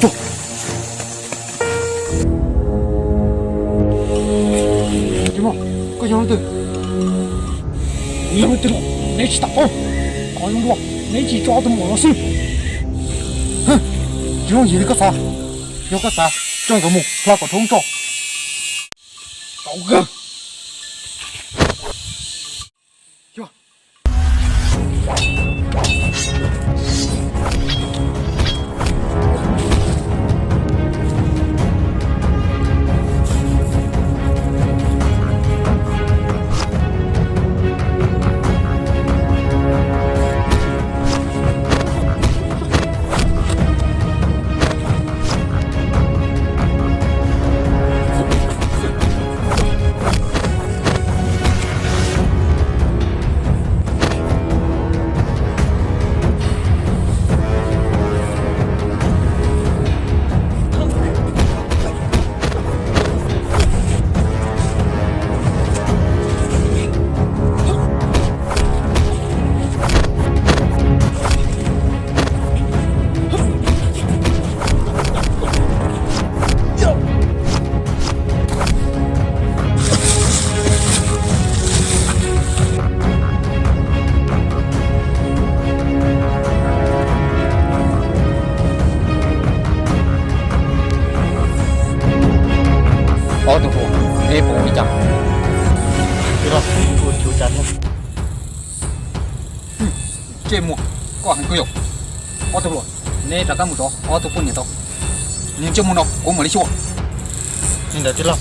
Tsis muaj, koj yog leej twg? Kuv yog leej twg los neb tsis tau paub. Qhov zoo dua, neb cia li tso ob tug muam los xwb. Tsis yooj yim li koj xav. Yog koj xav, coj nkawd mus hla kom dhau tso. Tau kawg. Ob tug hluas, neb pom li cas? Ntsej muag, koj heev kawg yom. Ob tug hluas, neb rov qab mus rau ob tug poj niam tau. Niag ntsej muag no kuv mam li xyuas. Li ntawd tij laug.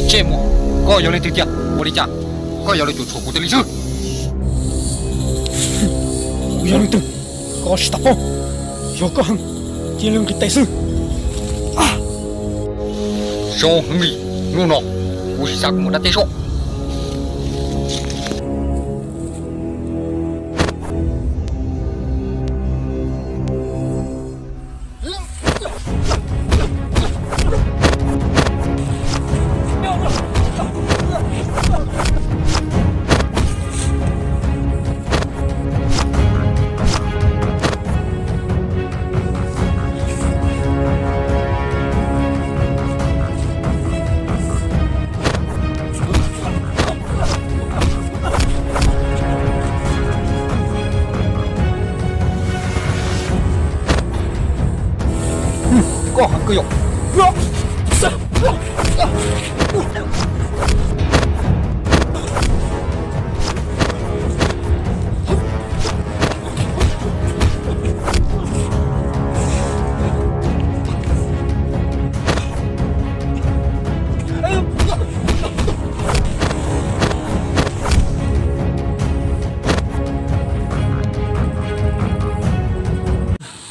Ntsej muag, koj yog leej twg tiag? Ua li cas koj yuav los cuam tshuam kuv tus lis xwb? Kuv yog leej twg koj tsis tau paub. Yog koj heev, cia li nqis tes xwb. Zoo heev li, hnub no kuv sim xav kuv mus dab teb soj. Koj heev kawg yom.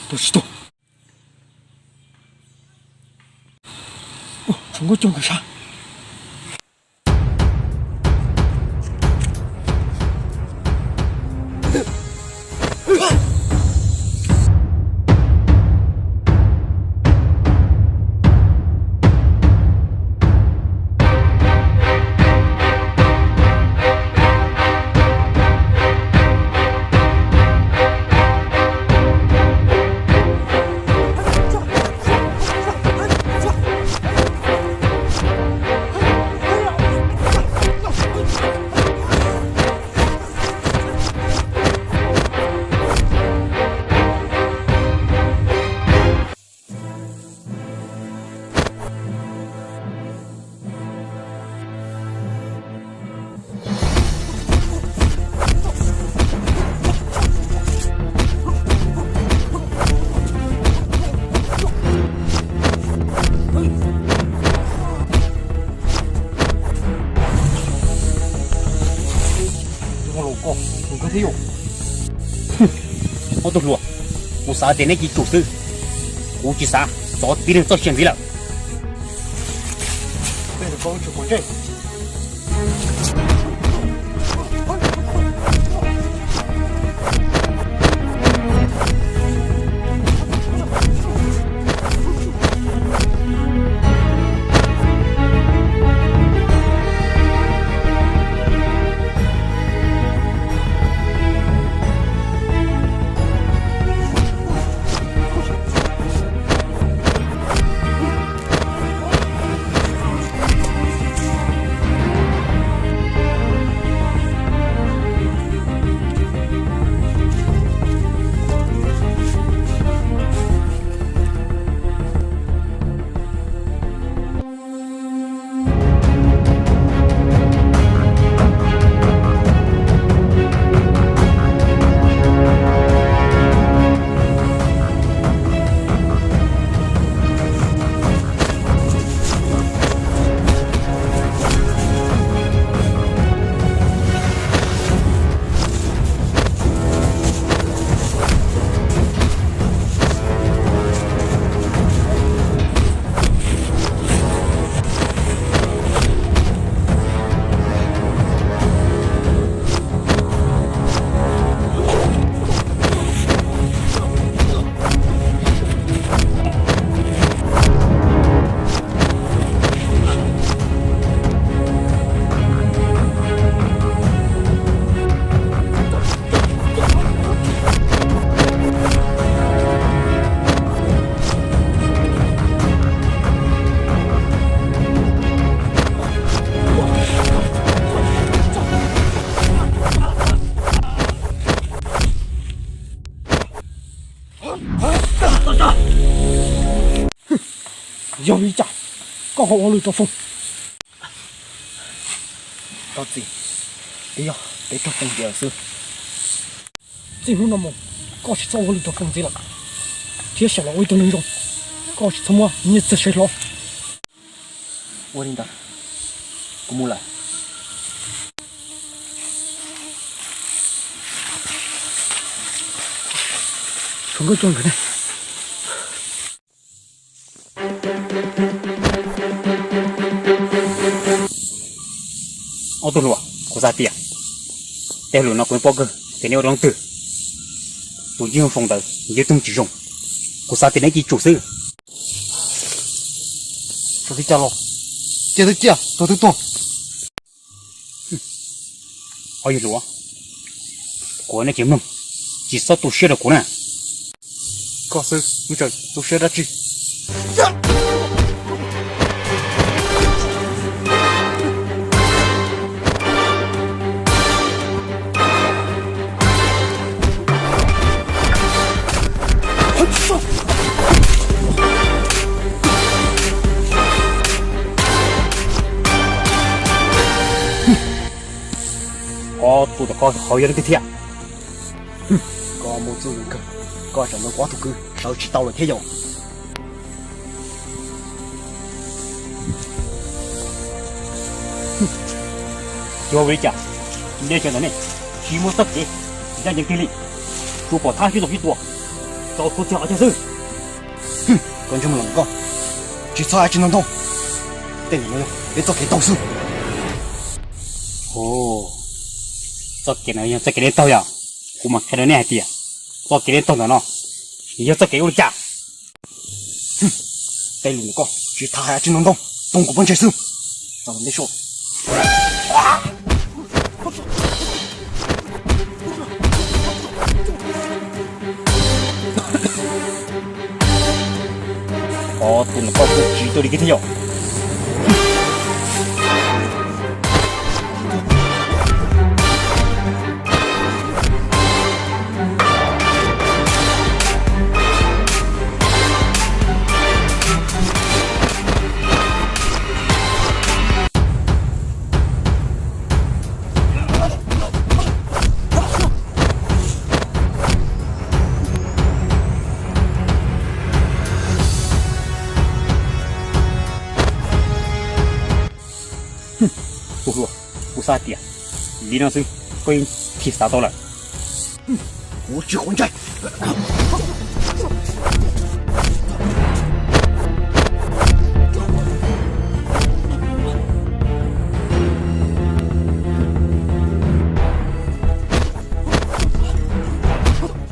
Tus tsis tuag. Ua, tsis muaj coj nkawd sab. Ob tug hluas, kuv xav tias neb cia li tsum xwb. Kuv tsis xav txov tib neeg txoj sia ntxiv lawm. Yog li cas koj ho ua lwm rau foom? Koj txiv, twb yog peb raug foom tiav lawm xwb. Txij hnub no mus, koj tsis txhob ua lwm rau foom ntxiv lawm, thiab xyaum los ua ib tug neeg zoo, koj tsis txhob muab nyiaj txiag saib hlo. Ua li ntawd, kuv mus lawm. Tshuav nkauj coj nkawd ne. Ob tug hluas, kuv xav tias tej lus no kuv yeej paub kawg tias neb ua rau leej twg. Tus Ncig Foom ntawd yog ib tug tsis zoo, kuv xav tias neb cia tsum xwb. Raug twb caj los, cia twb cia, raug twb tuag. Ob yawg hluas, kuv ua nej tsis mloog, tsis txhob tu siab rau kuv na. Koj xwb, tu siab dab tsi? Ob tug tom koj hauv yog leej twg thiab? Koj muaj txuj zoo kawg, koj tsam nrog kuv ob tug kwv sawv tsis tau lawm thiab yom? Yog ua li cas nej cov ntawm nej tsis muaj txoj kev ncaj ncees kiag li, tsuas pom thab sib tau sib tua, txaus tua txog qhov chaw xwb. Koj ntsej muag los koj, tsis txhob hais tsis ntau ntau, tej ntawm no yog peb txoj kev taug xwb. Txoj kev no yog txoj kev nej taug yom? Kuv mam qhia rau nej hais tias txoj kev nej taug ntawm no yog txoj kev ua li cas. Tej lus ntawm koj tsis txhob hais tsis ntau ntau, poob kuv pob ntseg xwb. Txog ntej soj. Ob tug no koj kuj tsis tuaj li kiag thiab yom? Tus hluas, kuv xav tias li no xwb koj yeej thim xav tau lawm. Kuv tsis quav ntsej.